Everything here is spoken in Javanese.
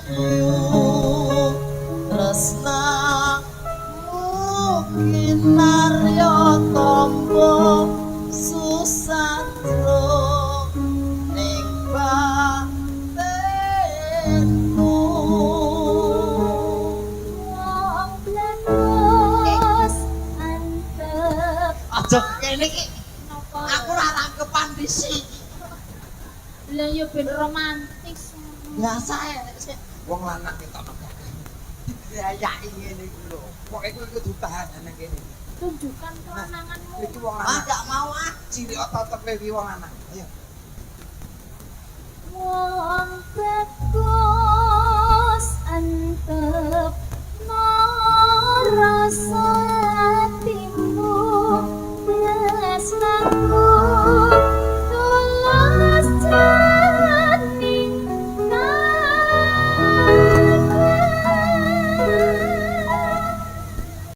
Yu tresnamu kinarya tombo susatro ning batinku. Wong blendos antep. Aja kene iki. Napa? Aku ora rangkepan dhisik. Lah ya ben romantis. Biasa ya nek sik Wong lanang ketokno digrayaki ngene iku lho. Pokoke kuwi kudu tahan nang kene. Tunjukkan kelananganmu. Iki wong Ah, lanang. gak mau ah. Cilik otot kowe iki wong lanang. Ayo. Wong bagus